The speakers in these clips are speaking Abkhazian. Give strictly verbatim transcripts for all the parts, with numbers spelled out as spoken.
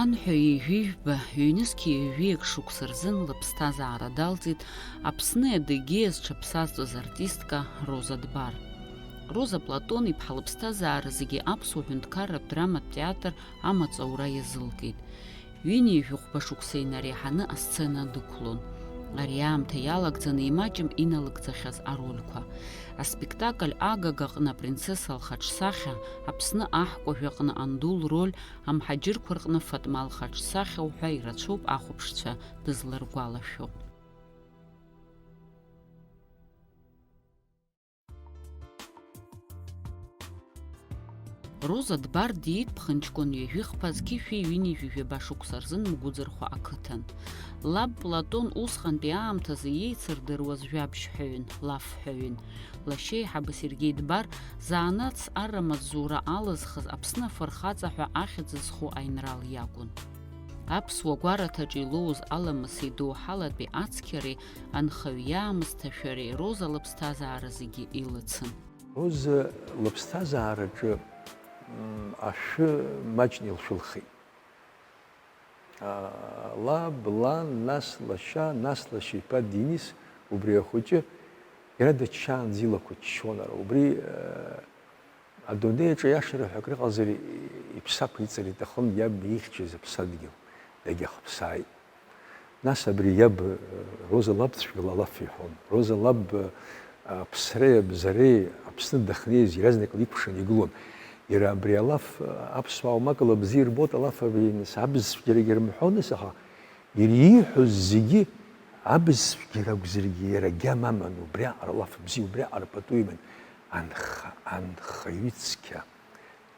Ҩынҳәа ҩажәи жәба, ҩнызқьи ҩажәи акы шықәса рзын лыԥсҭазаара далҵит Аԥсни Адыгеи зҽаԥсазтәыз артистка Роза Дбар. Роза Платон-иԥҳа лыԥсҭазаара зегьы аԥсуа ҳәынҭқарратә драматә театр амаҵ аура иазылкит. Ҩынҩажәи хәба шықәса инареиҳаны асцена дықәлон. Ари аамҭа иалагӡаны имаҷым иналыгӡахьаз арольқәа. Аспектакль Агага аҟны апринцесса лхаҿсахьа, Аԥсны аҳкәажә аҟны анду лроль, Амҳаџьырқәа рҟны Фатма лхаҿсахьа уҳәа ирацәоуп ахәаԥшцәа дызларгәалашәо. Роза Дбар диит ԥхынҷкәын ҩажәи хԥа зқьышәи ҩынҩажәи жәаба шықәса рзын Мгәыӡырхәа ақыҭан. Лаб Платон усҟантәи аамҭазы иеицырдыруаз жәабжьҳәаҩын, лафҳәаҩын. Лашьеиҳабы Сергеи Дбар заанаҵ арра маҵзура алызхыз Аԥсны афырхаҵа ҳәа ахьӡ зху аинрал иакәын. Аԥсуа гәараҭаҿы илоуз аламыси доуҳалатәи ацқьареи анхаҩ иаамысҭашәареи Роза лыԥсҭазаара зегьы илыцын. Роза лыԥсҭазаараҿы, м, ашәы маҷны илшәылхит. А, лаб, лан, нас лашьа, нас лашьа иԥа Денис, убри ахәыҷы, иара дыччаанӡа илақәа ччон ара. Убри, а, адунеи аҿы иашара ҳәа акрыҟазар, и-, иԥсы ақәиҵар иҭахын иаб ихьчаз аԥсадгьыл, дагьахыԥсааит. Нас абри иаб, Роза лабҵәҟьа ла-, лаф иҳәон. Роза лаб, аԥсреи абзареи Аԥсны дахьнеиз иаразнак ликәшан игылон. Иара абри алаф, аԥсуаа умакала бзиа ирбоит, алаф абри, нас, абызцәгьарагьы рымҳәои, нас, аха иара ииҳәоз зегьы абызцәгьара акәзаргьы, иара агьама аман, убриаҟара алаф бзиа, убриаҟара пату иман. Анха-, анхаҩы цқьа.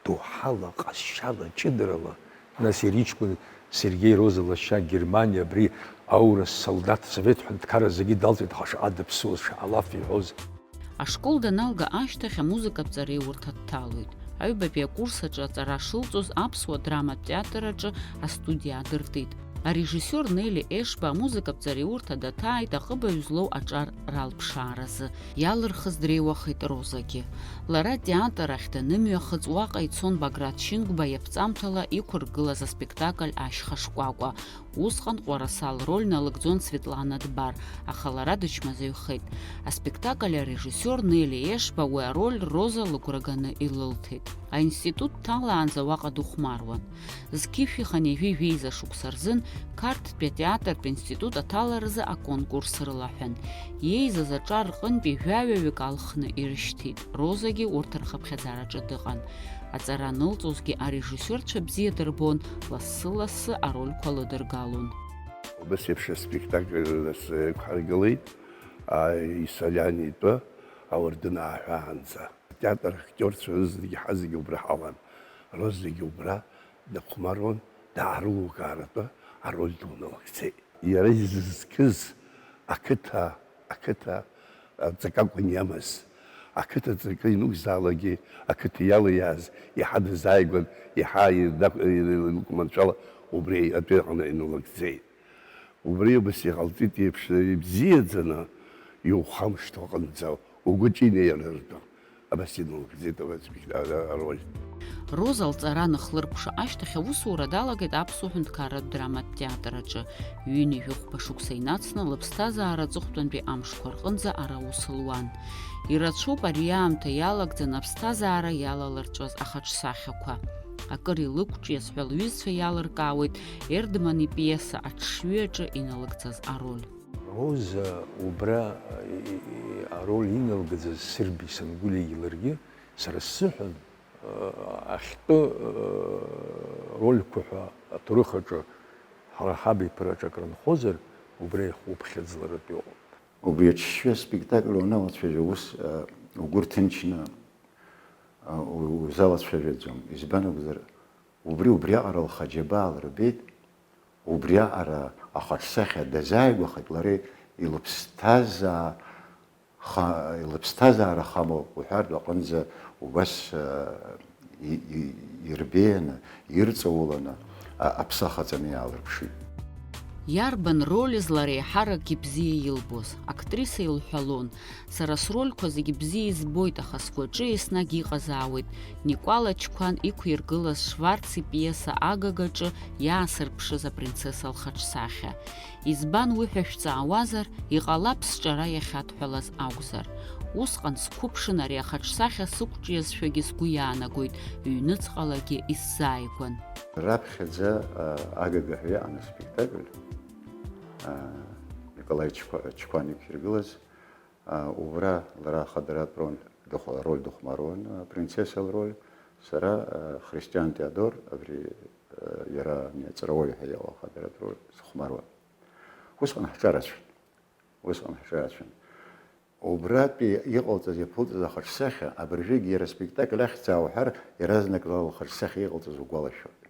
Доуҳала, ҟазшьала, ҷыдарала, нас иара иҷкәын Сергеи Роза лашьа Германиа абри аурыс солдаҭ, совет ҳәынҭқарра зегьы далҵит, аха шаҟа дыԥсуаз, шаҟа лаф иҳәоз. Ашкол даналга ашьҭахь амузыкатә ҵареи урҭ дҭалоит. Аҩбатәи акурс аҿы аҵара шылҵоз аԥсуа драматә театр аҿы астудиа аадыртит. Арежиссиор Нели Ешба амузыкатә ҵареи урҭ даҭааит аҟыбаҩ злоу аҿар ралԥшааразы. Иалырхыз дреиуахеит Розагьы. Лара атеатр ахь данымҩахыҵ, уаҟа ицон Баграт Шьынқәба иаԥҵамҭала иқәыргылаз аспектакль Ашьха шкәакәа. Усҟан Ҟәараса лроль налыгӡон Светлана Дбар, аха лара дычмазаҩхеит. Аспектакль арежиссиор Нели Ешба уи ароль Роза лыгәра ганы илылҭеит. Аинститут дҭалаанӡа уаҟа дыхәмаруан. Зқьышәи хынҩажәи жәеиза шықәса рзын Қарҭтәи атеатртә институт аҭаларазы аконкурс рылаҳәан. Иеизаз аҿар рҟынтәи жәаҩаҩык алхны ирышьҭит. Розагьы урҭ рхыԥхьаӡараҿы дыҟан. Аҵара анылҵозгьы арежиссиорцәа бзиа дырбон, лассы-лассы арольқәа лыдыргалон. Убас еиԥш аспектакль рнапы иқәҳаргылеит, а, Исалиан итәы ауардын ааҳәаанӡа. Атеатр актиорцәа рызегьы ҳазегьы убра ҳауан. Розагьы убра дыхәмаруан, даарылукааратәы ароль ду налыгӡеит. Иара изызкыз ақыҭа, ақыҭа ҵакы акәын иамаз. Ақыҭа ҵакы ианакәзаалакгьы, ақыҭа иалиааз, иаҳа дазааигәан, иаҳа илықәманшәала убри атәы аҟны иналыгӡеит. Убри абас иҟалҵеит еиԥш, ибзиаӡаны иухамышҭуа аҟынӡа угәаҿы инеир ртәы. Абас иналыгӡеит абас ароль. Роза лҵара анахлыркәша ашьҭахь аусура далагеит Аԥсуа ҳәынҭқарратә драматә театр аҿы. Ҩынҩажәи хәба шықәса инацны лыԥсҭазаара аҵыхәтәантәи амшқәа рҟынӡа ара аус луан. Ирацәоуп ари аамҭа иалагӡаны аԥсҭазаара иалалырҵәаз ахаҿсахьақәа. Акыр илықәҿиаз ҳәа лҩызцәа иалыркаауеит Ердман ипиеса Аҽшьҩы аҿы иналыгӡаз ароль. Роза убра, и, и, ароль иналгӡаз Сырби Сангәлиагьы ларгьы сара сзыҳәан, э, ахьтәы, э, рольқәа ҳәа аҭоурых аҿы ҳара ҳабиԥараҿы акрынхозар, убра ихуп хьыӡларатәы иҟоуп. Убри аҽшьы аспектакль уаналацәажәо ус, э, угәы рҭынчны, э, у-, узалацәажәаӡом. Избан акәзар, убри убриаҟара лхаџьабаа лырбеит, убриаҟара ахаҿсахьа дазааигәахеит, лара илыԥсҭазаа-, ха-, илыԥсҭазаара хамоуп уҳәартә аҟынӡа убас, а, и-, и-, ирбеианы, ирҵауланы, а, аԥсы ахаҵаны иаалырԥшит. Иарбан рольыз лара еиҳарак ибзиа илбоз? Актриса илҳәалон, сара срольқәа зегьы бзиа избоит, аха сгәаҿы еснагь иҟазаауеит Никәала Чқәан иқәиргылаз Шварц ипиеса Агагаҿы иаасырԥшыз апринцесса лхаҿсахьа. Избан уи ҳәа шәҵаауазар, иҟалап сҿара иахьадҳәалаз акәзар. Усҟан сқәыԥшын, ари ахаҿсахьа сықәҿиазшәагьы сгәы иаанагоит, ҩныҵҟалагьы исзааигәан. Раԥхьаӡа, а, Агага ҳәа иҟан аспектакль, а, Николаи Чқәа-, Чқәан иқәиргылаз, а, убра лара ахадаратә роль дыхә-, ароль дыхәмаруан, апринцесса лроль, сара, а, Христиан Теодор, абри, а, иара ани аҵарауаҩ ҳәа иҟоу ахадаратә роль сыхәмаруан. Усҟан ҳҿарацәан. Усҟан ҳҿарацәан. Убратәи иҟалҵаз, иаԥылҵаз ахаҿсахьа, абыржәгьы иара аспектакль ахьӡ аауҳәар, иаразнак ала лхаҿсахьа иҟалҵаз угәалашәоит.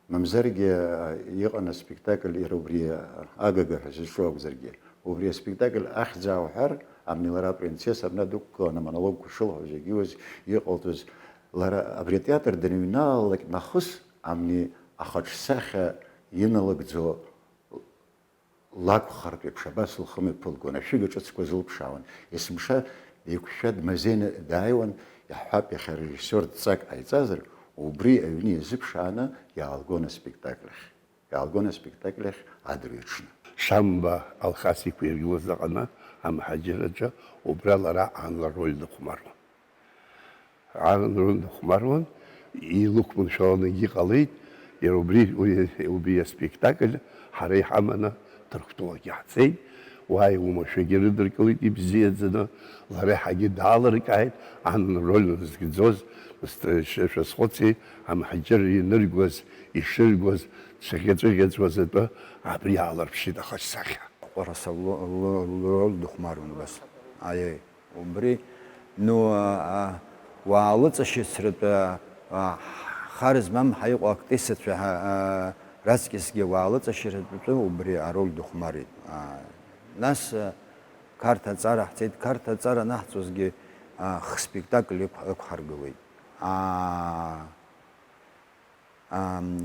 Мамзаргьы, а, иҟан аспектакль, иара убри, а, Агага ҳәа зызҿу акәзаргьы, убри аспектакль ахьӡ аауҳәар, амни лара апринцесса абна дықәгылан амонологқәа шылҳәоз, егьиуаз иҟалҵоз, лара абри атеатр даныҩналалак нахыс, амни ахаҿсахьа иналыгӡо лакәхартә еиԥш абас лхы мҩаԥылгон, ашәыга ҿыцқәа зылԥшаауан. Есымша деиқәшәа дмазеины дааиуан, иаҳҳәап, иахьа арежиссиор дҵак ҟаиҵазар, убри аҩны иазыԥшааны иаалгон аспектакль ахь. Иаалгон аспектакль ахь адырҩаҽны. Шамба Алхас иқәиргылоз аҟны амҳаџьырраҿы убра лара ан лроль дыхәмаруан. Ан лроль дыхәмаруан, илықәманшәаланагьы иҟалеит, иара убри, уи, убри аспектакль ҳара иҳаманы Ҭырқәтәылак иаҳцеит, уааи уамашәагьы рыдыркылеит ибзиаӡаны, лара еиҳагьы даалыркааит, ан лроль лызкӡоз, ст-, ш-, шәазхәыци, амҳаџьырра ианыргоз, ишыргоз, дцәыӷьаҵәыӷьаҵәуаз атәы абри аалырԥшит ахаҿсахьа. Ҟәараса ло-, ло-, лроль дыхәмаруан убас. Аиеи. Убри, ну, а, а, уаалыҵашьыцратә, а, а, хар змам ҳәа иҟоу актрисацәа ҳа, а, раҵкьысгьы уаалыҵашьыратәы убри ароль дыхәмарит. А, нас, а, Қарҭ аҵара ҳцеит, Қарҭ аҵара анаҳҵозгьы, а, хспектакль ықә-, ықәҳаргылеит. А,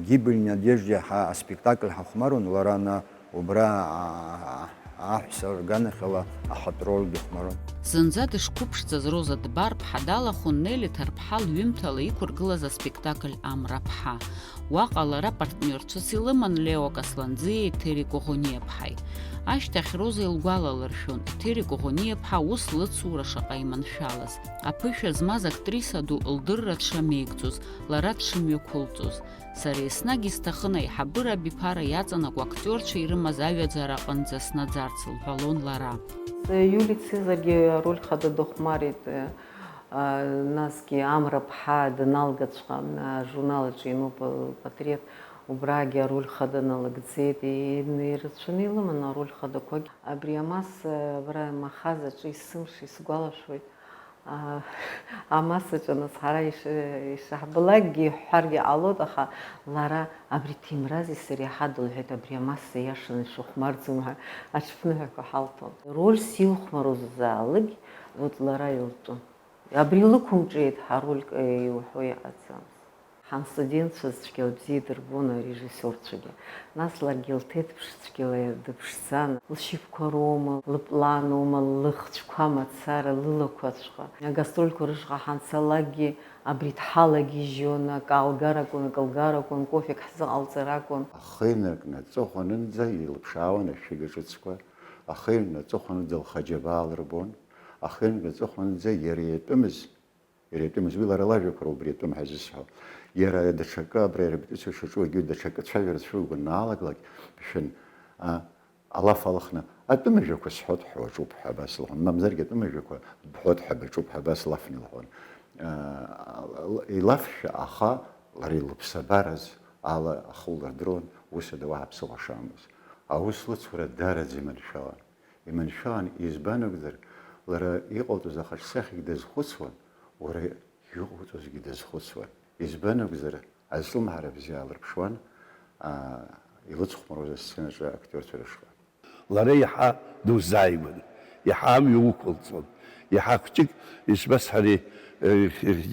Гибель Надежде ҳа аспектакль ҳахәмаруан, лара ана убра аҳәса рганахьала ахатә роль дыхәмаруан. Зынӡа дышқәыԥшӡаз Роза Дбар-ԥҳа далахәын Нели Ҭарԥҳа лҩымҭала иқәыргылаз аспектакль Амра ԥҳа. Уаҟа лара партниорцәас илыман Лео Касланӡиеи Ҭери Коӷониаԥҳаи. Ашьҭахь Роза илгәалалыршәон, Ҭери Коӷониаԥҳа ус лыцура шаҟа иманшәалаз. Аԥышәа змаз актриса ду лдырра дшамеигӡоз, лара дшымҩақәылҵоз. Сара еснагь исҭахын аиҳабыра абиԥара иаҵанакуа актиорцәа ирымаз аҩаӡара аҟынӡа снаӡарц, лҳәалон лара. Иулиа Цезаргьы ароль хада дыхәмарит, а, насгьы Амра ԥҳа даналгаҵәҟьа, а, ажурнал аҿы иануп лпатреҭ, убрагьы ароль хада налыгӡеит, и-, ирацәаны илыман ароль хадақәагь. Абри амаса, абра Махаз аҿы есымша исгәалашәоит. Амасаҿы нас ҳара ишаҳбалакгьы иҳәҳәаргьы ҟалоит, аха лара абри Ҭемрази сареи ҳадылҳәеит, абри амаса иашаны ишухәмарӡом ҳәа аҽԥныҳәақәа ҳалҭон. Рольс иухәмаруазаалакгь, вот лара илтәын. Абри лықәымҿиеит ҳәа рольк иуҳәо иҟаӡамызт. Ҳанстудентцәаз цәгьала бзиа дырбон арежиссиорцәагьы. Нас ларгьы лҭеит ԥшцәгьала дыԥшӡан. Лшьапқәа роума, лыплан оума, лыхцәқәа мацара, лылақәаҵәҟьа. Агастрольқәа рышҟа ҳанцалакгьы абри дҳалагьежьуан, акы аалгар акәын, акы лгар акәын, кофек ҳзыҟалҵар акәын. Ахы инаркны аҵыхәанынӡа илыԥшаауан ашәыга ҿыцқәа, ахы инаркны аҵыхәанынӡа лхаџьабаа лырбон, ахы инаркны аҵыхәанынӡа иара иатәымыз Иара итәымыз, уи лара лажәақәа роуп убри атәым ҳәа зысҳәо. Иара даҽакы, абра арепетициа шаҿу егьи даҽакы цәажәара цәыргон анаалагалак, мшәан, а, алаф алхны, атәым ажәақәа сҳәот ҳәа уаҿуп ҳәа абас лҳәон, мамзаргьы атәым ажәақәа бҳәот ҳәа баҿуп ҳәа абас лафны илҳәон. А, илафшәа, аха лара илыԥсабараз ала ахы улырдыруан, ус ада уаҳа ԥсыхәа шамуаз. Аус лыцура дараӡа иманшәалан. Иманшәалан, избан акәзар, лара иҟалҵоз ахаҿсахьагь дазхәыцуан, уара иуҟауҵозгьы дазхәыцуан. Избан акәзар, азҿлымҳара бзиа аалырԥшуан, аа, илыцхәмаруаз асценаҿы актиорцәа рышҟа. Лара иаҳа дузааигәан, иаҳа амҩа уқәылҵон, иаҳа хәҷык, ишбасҳәари,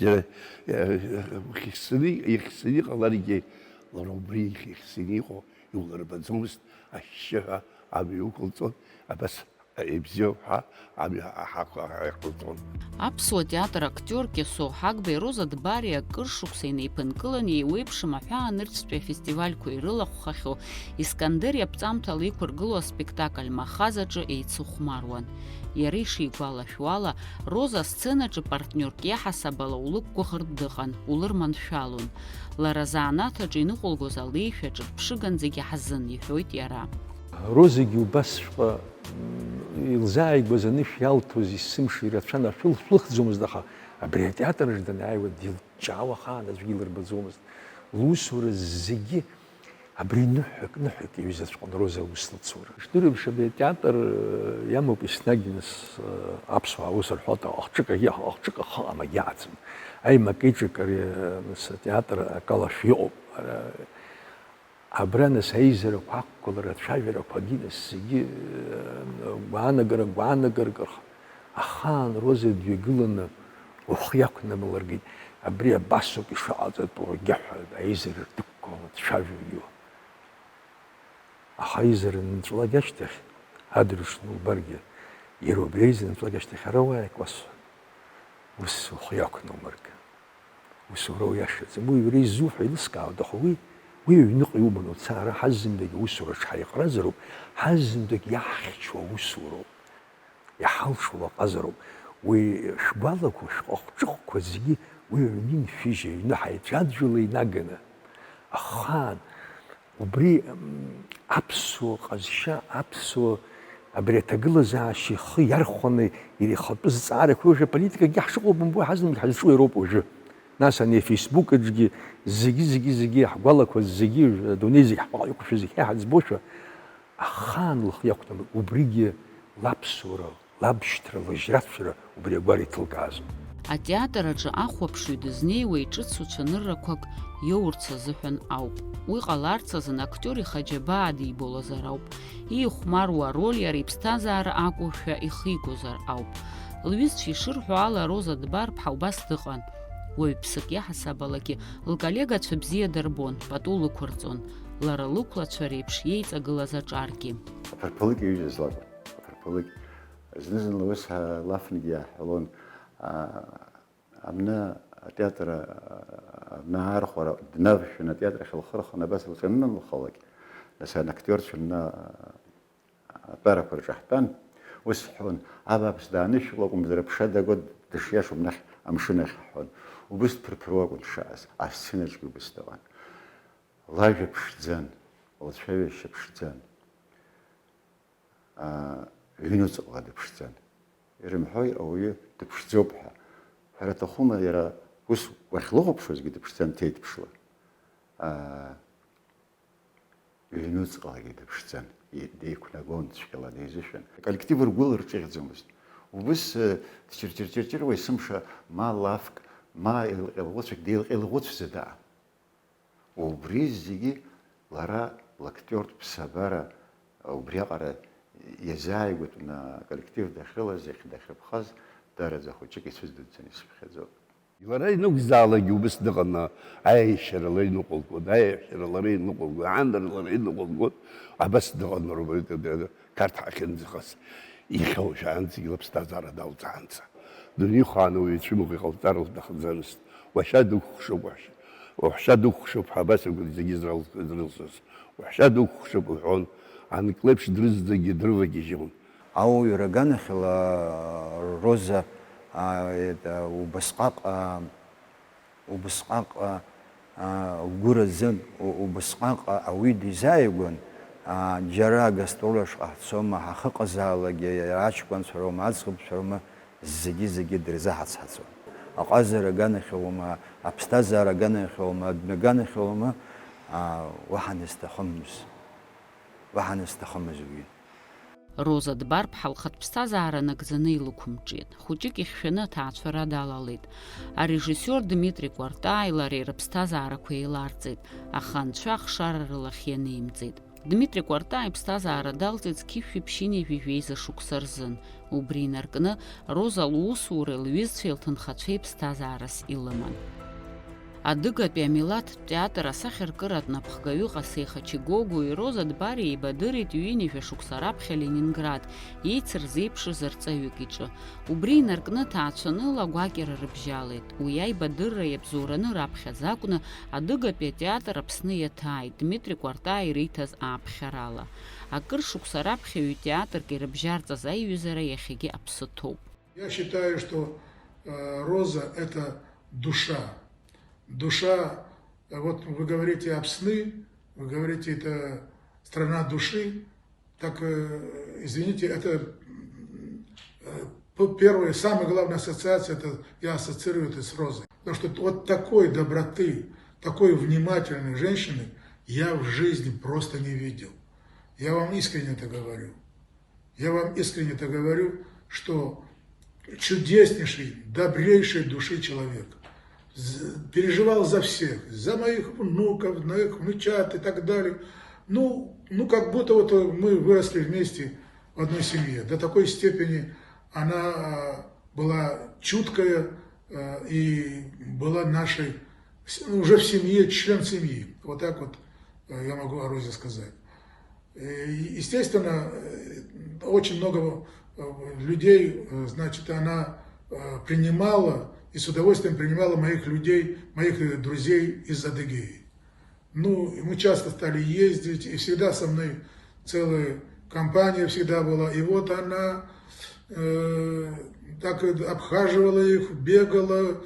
џьара ихьсаны, ихьсаны иҟаларгьы, лара убри ихьсаны иҟоу Иулырбаӡомызт, ашьшьыҳәа амҩа иқәылҵон, абас ибзиоуп ҳәа амҩа аҳақәа иҟалҵон. Аԥсуа театр актиор Кьасоу Ҳагбеи Роза Дбари акыр шықәса инеиԥынкылан, еиуеиԥшым аҳәаанырцәтәи афестивальқәа ирылахәхахьоу Искандер иаԥҵамҭала иқәыргылоу аспектакль Махаз аҿы еицыхәмаруан. Иара ишигәалашәо ала, Роза асценаҿы партниорк иаҳасаб ала улықәгәыӷыртә дыҟан, улырманшәалон. Лара азанааҭ аҿы иныҟәылгоз алеишәа ҿырԥшыганӡагьы ҳазын, иҳәоит иара. Розагьы убасҵәҟьа, м, илзааигәаз анышә иалҭоз есымша ирацәан, ашәы лшәлыхӡомызт, аха абри атеатр аҿы данааиуа дилҷҷаауа ахаан аӡәгьы илырбаӡомызт. Лусура зегьы абри ныҳәак, ныҳәак иҩызаҵәҟьон Роза аус лцура. Ишдырбаша, абри атеатр, э, иамоуп еснагь, нас, э, аԥсуаа ус рҳәоит, ахҿык агьа-, ахҿык ахы ыҟам, агьаацым. Аимак-еиҿык ари, э, нас, атеатр акалашәа иҟоуп. Ара, абра, нас, аизарақәа ақәгылара, ацәажәарақәагьы, нас, зегьы, э, гәаанагара, гәаанагарак рх-, ахаан Роза дҩагыланы ухы иақәнамларгеит. Абри абасоуп ишыҟаҵатәу, агьаҳәа аизара дықәгыланы дцәажәогьы. Аха аизара анынҵәалак ашьҭахь, адырҩаҽны улбаргьы, иара убри аизара анынҵәалак ашьҭахь ара уааик уасҳәон. Ус ухы иақәнамырк. Усура уиашаӡам. Уи иара изуҳәа еилыскаауеит, аха уи, уи аҩныҟа иуманы уца, ара ҳазынтәык аусураҿ ҳаиҟаразароуп, ҳазынтәык иаҳхьчо аусуроуп. Иҳалшо лаҟазароуп. Уи шәгәалақәа, шәҟыҟҿыҟқәа зегьы уи аҩны иншәыжь, аҩны ҳаицәаӡәӡәала инаганы. Ахаан, убри, м, аԥсуа ҟазшьа, аԥсуа абри аҭагылазаашьа ихы иархәаны ихатәы зҵаарақәа уажәы аполитикагьы ҳшыҟоу бымбои, ҳазнык ҳазҿу иароуп уажәы. Нас ани афейсбук аҿгьы зегьы, зегьы, зегьы ҳгәалақәа зегьы, адунеи зегь ҳҟәаҟәақәа зегь ҳаиҳа ӡбошәа, ахаан лхы иақәнаго, убригьы лаԥсуара, лабшьҭра, лыжьрацәара убри агәара иҭылкаазоуп. Атеатр аҿы ахәаԥшҩы дызнеиуа иҿыцу цәаныррақәак иоурц азыҳәан ауп. Уи ҟаларц азын актиор ихы аџьабаа диболазар ауп. Иихәмаруа ароль иара иԥсҭазаара акәушәа ихигозар ауп. Лҩызцәа ишырҳәо ала, Роза Дбарԥҳа убас дыҟан. Уаҩԥсык иаҳасабалагьы лколлегацәа бзиа дырбон, пату лықәырҵон. Лара лықәлацәа реиԥш иеиҵагылаз аҿаргьы. Аԥырԥылык иҩызаз лакәын. Аԥырԥылык. Зны-зынла ус ҳа-, лафнгьы иаҳҳәалон, а, абна атеатр, а, абна аархәара днавшәаны атеатр ахь лхы рхын, абас лҿанын лхалак. Нас анактиорцәа мна, а, атәарақәа рҿаҳтәан, ус ҳҳәон, абааԥс, даанышәкыл акәымзар, аԥша дагоит, дышиашоу абнахь амшын ахь ҳҳәон. Убыс дԥырԥыруа акәын дшааз, асценаҿгьы убыс дыҟан. Лажәа ԥшӡан, лцәажәашьа ԥшӡан. Аа, ҩнуҵҟала дыԥшӡан. Ирымҳәои ауаҩы дыԥшӡоуп ҳәа? Ҳәара аҭахума, иара ус уахьлыхәаԥшуазгьы дыԥшӡан, ҭеиҭԥшла. Аа, ҩнуҵҟалагьы дыԥшӡан, и-, деиқәнагон цәгьала, дизышәан. Аколлектив ргәыла рҿыхьӡомызт. Убыс, э, дчырчырчырчыруа есымша ма лафк, ма еилҟьа-еилӷәыцәак деилҟьа-еилӷәыцәӡа даан. Убри зегьы лара лактиортә ԥсабара убриаҟара иазааигәатәны аколлектив дахьрылаз, иахь дахьырԥхаз, дараӡа хәыҷык ицәыз дуӡӡан исыԥхьаӡоит. Лара ианакәзаалакгьы убыс дыҟан, аиашьара лара иныҟәылгон, аиашьара лара иныҟәылгон, аанара лара иныҟәылгон, абас дыҟан, Роберт, Қарҭ ҳахьынӡахаз, иахьа уажәаанӡагьы лыԥсҭазаара далҵаанӡа. Дунеихааны уаҩы ицәымӷ иҟалҵар лҭахӡамызт. Уашьа дықәхшоуп, уаҳәшьа, уаҳәшьа дықәхшоуп ҳәа абас акәын зегьы зрыл-, зрылҵыз. Уаҳәшьа дықәхшоуп, лҳәон, анклеиԥш дрызӡагьы дрывагьежьуан. Ауаҩра аганахьала Роза, а, это, убасҟак, а, Убысҟак, а, а, лгәы разын, у-, убысҟак, а, ауаҩы дизааигәан, а, џьара агастроль ашҟа ҳцома, ҳахыҟазаалакгьы, иара аҷкәынцәа роума, аӡӷабцәа роума, зегьы-зегьы дырзаҳац-ҳацон. Аҟазара аганахьоума, аԥсҭазаара аганахьоума, адәны аганахьоума, а, уаҳа назҭахымыз, уаҳа назҭахымыз уаҩы. Роза Дбарԥҳа лхатә ԥсҭазаара нагӡаны илықәымҿиеит. Хәыҷык ихьшәаны аҭаацәара далалеит. Арежиссиор Дмитри Кәартааи лареи рыԥсҭазаарақәа еиларҵеит, аха анцәа ахшара рылахь ианеимҵеит. Дмитри Кәартаа иԥсҭазаара далҵит зқьышәи ԥшьынҩажәи жәеиза шықәса рзын. Убри инаркны, Роза лусуреи лҩызцәеи лҭынхацәеи ԥсҭазаарас илыман. Адыгатәи амилаҭтә театр асахьаркыратә напхгаҩы Ҟасеи Хачигогәуи Роза Дбари еибадырит ҩынҩажәа шықәса раԥхьа Ленинград, еицырзеиԥшыз арҵаҩык иҿы. Убри инаркны ҭаацәаныла гәакьара рыбжьалеит. Уи аибадырра иабзоураны раԥхьаӡа акәны Адыгатәи атеатр Аԥсны иаҭааит, Дмитри Кәарта ириҭаз ааԥхьарала. Акыр шықәса раԥхьа ҩ-театрк ирыбжьарҵаз аиҩызара иахьагьы аԥсы ҭоуп. Я считаю, что э, Роза — это душа. Душа, э, вот вы говорите Апсны, вы говорите, это страна души, так, э, извините, это э, п- первая, самая главная ассоциация, это я ассоциирую это с Розой. Потому что вот такой доброты, такой внимательной женщины я в жизни просто не видел. Я вам искренне это говорю. Я вам искренне это говорю, что чудеснейший, добрейший души человек. З- Переживал за всех, за моих внуков, моих внучат и так далее. Ну, ну, как будто вот мы выросли вместе в одной семье. До такой степени она а, была чуткая а, и была нашей, с- ну, уже в семье, член семьи. Вот так вот а, я могу о Розе сказать. Э, и, Естественно, э, очень много э, людей, э, значит, она э, принимала и с удовольствием принимала моих людей, моих э, друзей из Адыгеи. Ну, и мы часто стали ездить, и всегда со мной целая компания всегда была. И вот она э, так и обхаживала их, бегала,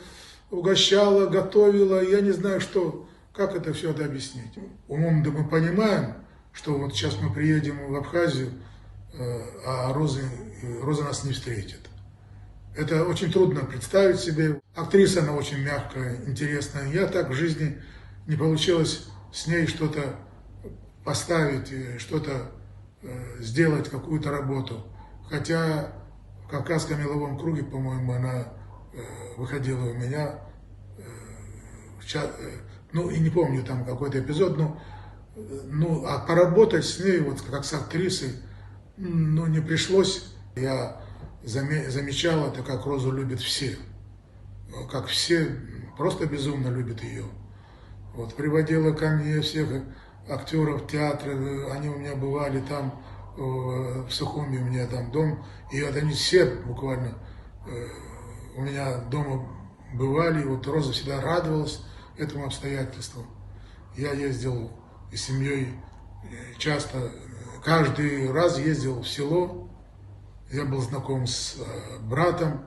угощала, готовила. Я не знаю, что, как это все это объяснить. Умом да мы понимаем, что вот сейчас мы приедем в Абхазию, э, а Розы, э, Роза нас не встретит. Это очень трудно представить себе. Актриса она очень мягкая, интересная. Я так в жизни не получилось с ней что-то поставить, э, что-то э, сделать какую-то работу. Хотя в Кавказском меловом круге, по-моему, она э, выходила у меня. Э, в ча- э, ну, и не помню там какой-то эпизод, но э, ну, а поработать с ней, вот как с актрисой, м, ну, не пришлось. Я заме- замечал это, как Розу любят все. Как все, просто безумно любят ее. Вот, приводила ко мне всех актеров театра, э, они у меня бывали там, э, в Сухуми у меня там дом, и вот они все буквально э, у меня дома бывали, и вот Роза всегда радовалась этому обстоятельству. Я ездил и с семьей э, часто, э, каждый раз ездил в село. Я был знаком с э, братом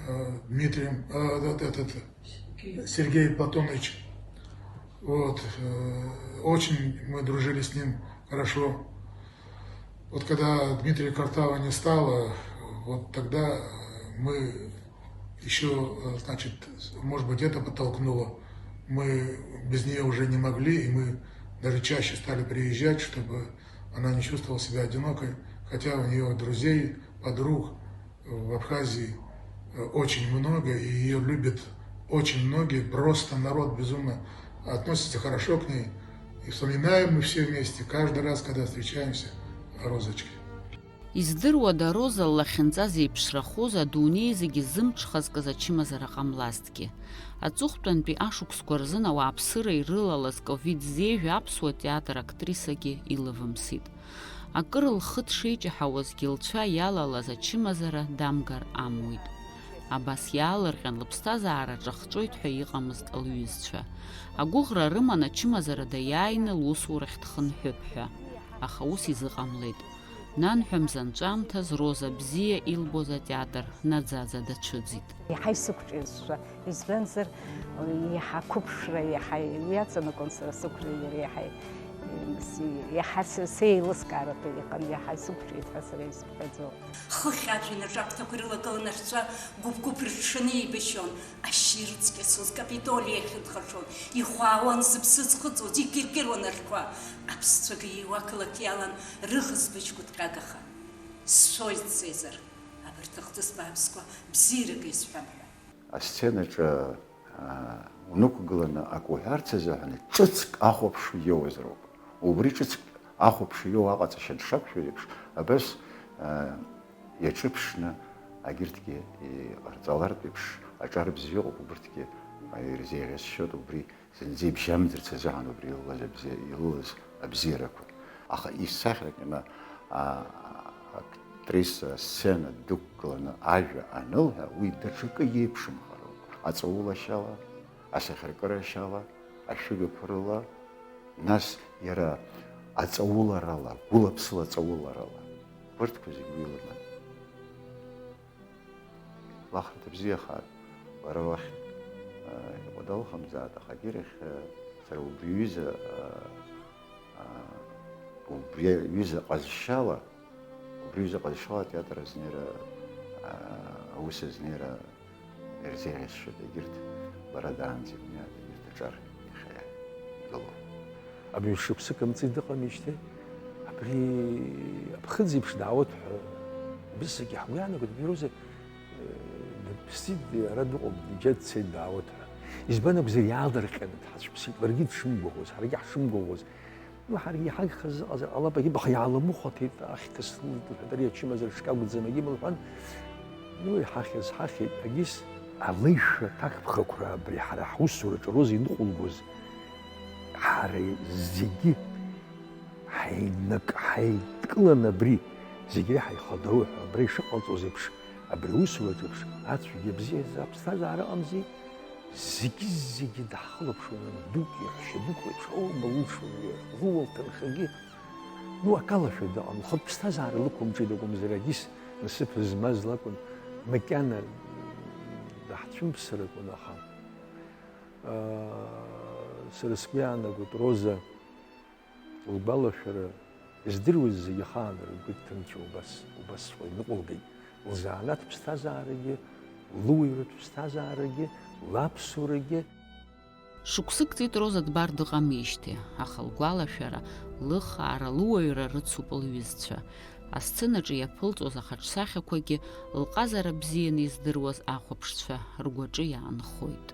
э, Дмитрием, э, этот, этот, Сергей Платонович. Вот, э, очень мы дружили с ним хорошо. Вот когда Дмитрия Картава не стало, вот тогда мы еще, э, значит, может быть, это подтолкнуло. Мы без нее уже не могли, и мы даже чаще стали приезжать, чтобы она не чувствовала себя одинокой, хотя у нее друзей, подруг, в Абхазии э, очень много, и ее любят очень многие, просто народ безумно относится хорошо к ней. И вспоминаем мы все вместе, каждый раз, когда встречаемся, о Розочке. Издыруада Роза ллахьынҵа зеиԥшрахоз адунеи зегьы ззымҽхазкыз ачымазара ҟамлазҭгьы? Аҵыхәтәантәи ашықәсқәа рзын ауааԥсыра ирылалаз ковид зеижә аԥсуа театр актрисагьы илывымсит. Акыр лхы дшеиҷаҳауазгьы лцәа иалалаз ачымазара дамгар амуит. Абас иаалырҟьан лыԥсҭазаара ҿахҵәоит ҳәа иҟамызт лҩызцәа. Агәыӷра рыман ачымазара даиааины лусурахь дхынҳәып ҳәа. Аха ус изыҟамлеит. Нанҳәа мза нҵәамҭаз Роза бзиа илбоз атеатр наӡаӡа дацәыӡит. Иаҳа исықәҿиеит сшәа, избанзар, иаҳа ақәыԥшра иаҳа иаҵанакуан сара сықәра иара иаҳа, иаҳа се-, сеилыскааратәы иҟан, иаҳа исықәҿиеит ҳәа сара исыԥхьаӡо. Хыхь ажәҩан аҿаԥҭақәа ирылагыланы рҵәа гәыԥ-гәыԥ рыҽҽаны еибашьон, ашьшьыҳәа ирыцкьацоз Капитолиа иахьынхашон, ихәаауан зыԥсы ӡхыҵуаз, икьыркьыруан архқәа. Аԥсцәа геиуа ақалақь иалан рыӷызбыжь гәыҭҟьагаха. Сшәоит, Цезар, абарҭ ахҭыс бааԥсқәа бзиарак еисҳәап ҳәа. Асценаҿы, аа, унықәгыланы акы уҳәарц азыҳәан ҿыцк ахәаԥш иоуазароуп. Убри ҿыцк ахәаԥш иоуа аҟаҵашьа дшақәшәо еиԥш, абас, аа, иаҿыԥшны агьырҭгьы иҟарҵалартә еиԥш аҿар бзиа ыҟоуп, убырҭгьы Ирзеиӷьасшьоит убри зынӡа ибжьамӡырц азыҳәан убри илылаз абзиа-, илылаз абзиарақәа. Аха исахьаркны, а, актриса асцена дықәгыланы ажәа анылҳәа, уи даҽакы иеиԥшымхароуп. Аҵаулашьала, асахьаркырашьала, ашәыгақәа рыла, нас иара аҵауларала, гәыла-ԥсыла аҵауларала. Урҭқәа зегьы уи илыман. Лахарҭа бзиахааит, лара уахь, а, иҟәадалхамзааит, аха егьирахь, а, сара убри аҩыза, а, а, убри аҩыза ҟазшьала, убри аҩыза ҟазшьала атеатр азнеира, а, аус азнеира ирзеиӷьасшьоит, егьырҭ лара даанӡа имнеит, егьырҭ аҿар иахьа игылоуп. Абри шықәсык амҵит дыҟамижьҭеи, абри аԥхыӡ еиԥш даауеит ҳәа, бысагьы ҳгәы иаанагоит, абри Роза, э, дыԥсит, ара дыҟоуп, џьа дцеит, даауеит ҳәа. Избан акәзар, иаалырҟьаны дҳацәԥсит, ларгьы дшымгәаӷьуаз, ҳаргьы ҳшымгәаӷьуаз. Ну, ҳаргьы иҳагхаз ыҟазар ҟалап, егьи, аха иаалымыхәа ҭеит, ахьҭа слыдылҳәа, дара иачымазар шкагәӡам, егьи, лҳәан, ну, иҳахьыз ҳахьит, егьис, алеишәа аҭакԥхықәра абри ҳара ҳусураҿы Роза иныҟәылгоз, ҳара зегьы ҳаинак-, ҳаидкыланы абри зегь реиҳа ихадоу ҳәа, абра ишыҟалҵоз еиԥш, абри аусураҿ еиԥш, ацәгьа бзиа аԥсҭазаара ыҟамзи, зегьы-зегьы даҳхылаԥшуан, дук иаҳәшьа дук леиԥш, аума лылшо, луа лҭынхагьы, ну, акалашәа дыҟан, лхатә ԥсҭазаара лықәымҿиеит акәымзар, егьыс насыԥ змаз лакәын, макьана даҳцәымԥсыр акәын, аха, аа, сара сгәы иаанагоит, Роза лгәалашәара, издыруаз зегьы ахаан ргәы иҭымҵәо убас, убасҵәҟьа иныҟәылгеит. Лзанааҭ ԥсҭазаарагьы, лыуаҩратә ԥсҭазаарагьы, лаԥсуарагьы. Шықәсык ҵит Роза дбар дыҟамижьҭеи, аха лгәалашәара, лыхаара, лыуаҩра рыцуп лҩызцәа. Асценаҿы иаԥылҵоз ахаҿсахьақәагьы лҟазара бзианы издыруаз ахәаԥшцәа ргәаҿы иаанхоит.